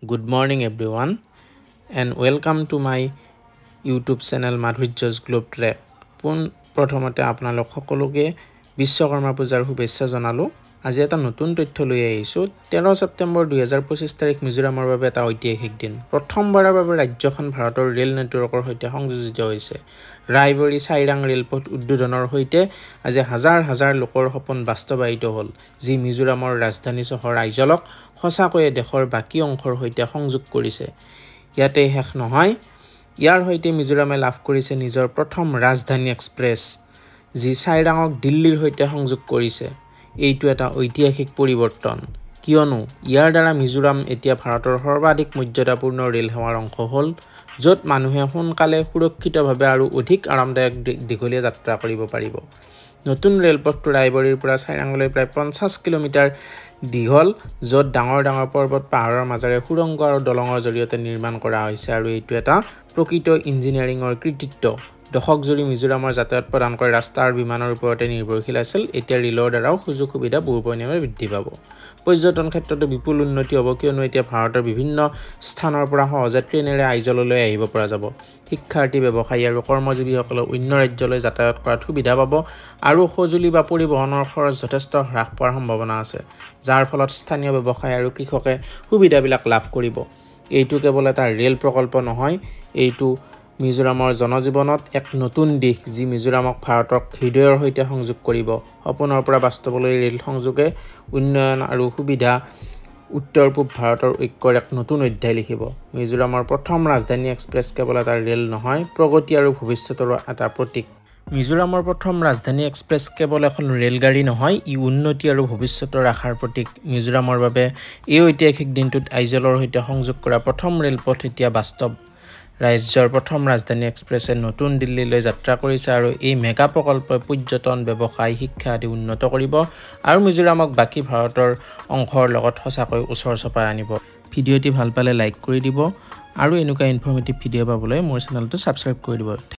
Good morning everyone and welcome to my YouTube channel Madhurya's globe track. পোন প্ৰথমতে আপোনালোক সকলোকে বিশ্বকৰ্মা পূজাৰ শুভেচ্ছা জনালোঁ। আজি এটা নতুন তথ্য লৈ আহিছোঁ। 13 ছেপ্টেম্বৰ 2025 তাৰিখ মিজোৰামৰ বাবে এটা ঐতিহাসিক দিন। প্ৰথমবাৰৰ বাবে ৰাজ্যখন ভাৰতৰ ৰেল নেটৱৰ্কৰ সৈতে সংযোজিত হৈছে। ৰায়বৰী চাইৰাং ৰেলপথ উদ্বোধনৰ সৈতে আজি হাজাৰ হাজাৰ লোকৰ সপোন বাস্তৱায়িত হ'ল, যি মিজোৰামৰ ৰাজধানী চহৰ আইজলক সঁচাকৈয়ে দেশৰ বাকী অংশৰ সৈতে সংযোগ কৰিছে। ইয়াতে শেষ নহয়, ইয়াৰ সৈতে মিজোৰামে লাভ কৰিছে নিজৰ প্ৰথম ৰাজধানী এক্সপ্ৰেছ, যি চাইৰাঙক দিল্লীৰ সৈতে সংযোগ কৰিছে। এইটো এটা ঐতিহাসিক পৰিৱৰ্তন, কিয়নো ইয়াৰ দ্বাৰা মিজোৰাম এতিয়া ভাৰতৰ সৰ্বাধিক মৰ্যাদাপূৰ্ণ ৰেল সেৱাৰ অংশ হ'ল, য'ত মানুহে সোনকালে, সুৰক্ষিতভাৱে আৰু অধিক আৰামদায়ক দীঘলীয়া যাত্ৰা কৰিব পাৰিব। নতুন ৰেলপথটো ৰায়বৰীৰ পৰা চাইৰাঙলৈ প্ৰায় 50 কিলোমিটাৰ দীঘল, য'ত ডাঙৰ ডাঙৰ পৰ্বত পাহাৰৰ মাজেৰে সুৰংগ আৰু দলঙৰ জৰিয়তে নিৰ্মাণ কৰা হৈছে আৰু এইটো এটা প্ৰকৃত ইঞ্জিনিয়াৰিঙৰ কৃতিত্ব। দশকজুৰি মিজোৰামৰ যাতায়াত প্ৰধানকৈ ৰাস্তা আৰু বিমানৰ ওপৰতে নিৰ্ভৰশীল আছিল। এতিয়া ৰেলৰ দ্বাৰাও সুযোগ সুবিধা বহু পৰিমাণে বৃদ্ধি পাব। পৰ্যটন ক্ষেত্ৰতো বিপুল উন্নতি হ'ব, কিয়নো এতিয়া ভাৰতৰ বিভিন্ন স্থানৰ পৰা সহজে ট্ৰেইনেৰে আইজললৈ আহিব পৰা যাব। শিক্ষাৰ্থী, ব্যৱসায়ী আৰু কৰ্মজীৱীসকলে অন্য ৰাজ্যলৈ যাতায়াত কৰাত সুবিধা পাব আৰু সঁজুলি বা পৰিবহণৰ খৰচ যথেষ্ট হ্ৰাস পোৱাৰ সম্ভাৱনা আছে, যাৰ ফলত স্থানীয় ব্যৱসায় আৰু কৃষকে সুবিধাবিলাক লাভ কৰিব। এইটো কেৱল এটা ৰেল প্ৰকল্প নহয়, এইটো মিজোৰামৰ জনজীৱনত এক নতুন দিশ, যি মিজোৰামক ভাৰতক হৃদয়ৰ সৈতে সংযোগ কৰিব। সপোনৰ পৰা বাস্তৱলৈ ৰেল সংযোগে উন্নয়ন আৰু সুবিধা উত্তৰ পূব ভাৰতৰ ঐক্যৰ এক নতুন অধ্যায় লিখিব। মিজোৰামৰ প্ৰথম ৰাজধানী এক্সপ্ৰেছ কেৱল এটা ৰেল নহয়, প্ৰগতি আৰু ভৱিষ্যতৰো এটা প্ৰতীক। মিজোৰামৰ প্ৰথম ৰাজধানী এক্সপ্ৰেছ কেৱল এখন ৰেলগাড়ী নহয়, ই উন্নতি আৰু ভৱিষ্যতৰ আশাৰ প্ৰতীক। মিজোৰামৰ বাবে এই ঐতিহাসিক দিনটোত আইজলৰ সৈতে সংযোগ কৰা প্ৰথম ৰেলপথ এতিয়া বাস্তৱ। ৰাজ্যৰ প্ৰথম ৰাজধানী এক্সপ্ৰেছে নতুন দিল্লীলৈ যাত্ৰা কৰিছে আৰু এই মেগা প্ৰকল্পই পৰ্যটন, ব্যৱসায়, শিক্ষা আদি উন্নত কৰিব আৰু মিজোৰামক বাকী ভাৰতৰ অংশৰ লগত সঁচাকৈ ওচৰ চপাই আনিব। ভিডিঅ'টি ভাল পালে লাইক কৰি দিব আৰু এনেকুৱা ইনফৰ্মেটিভ ভিডিঅ' পাবলৈ মোৰ চেনেলটো ছাবস্ক্ৰাইব কৰি দিব।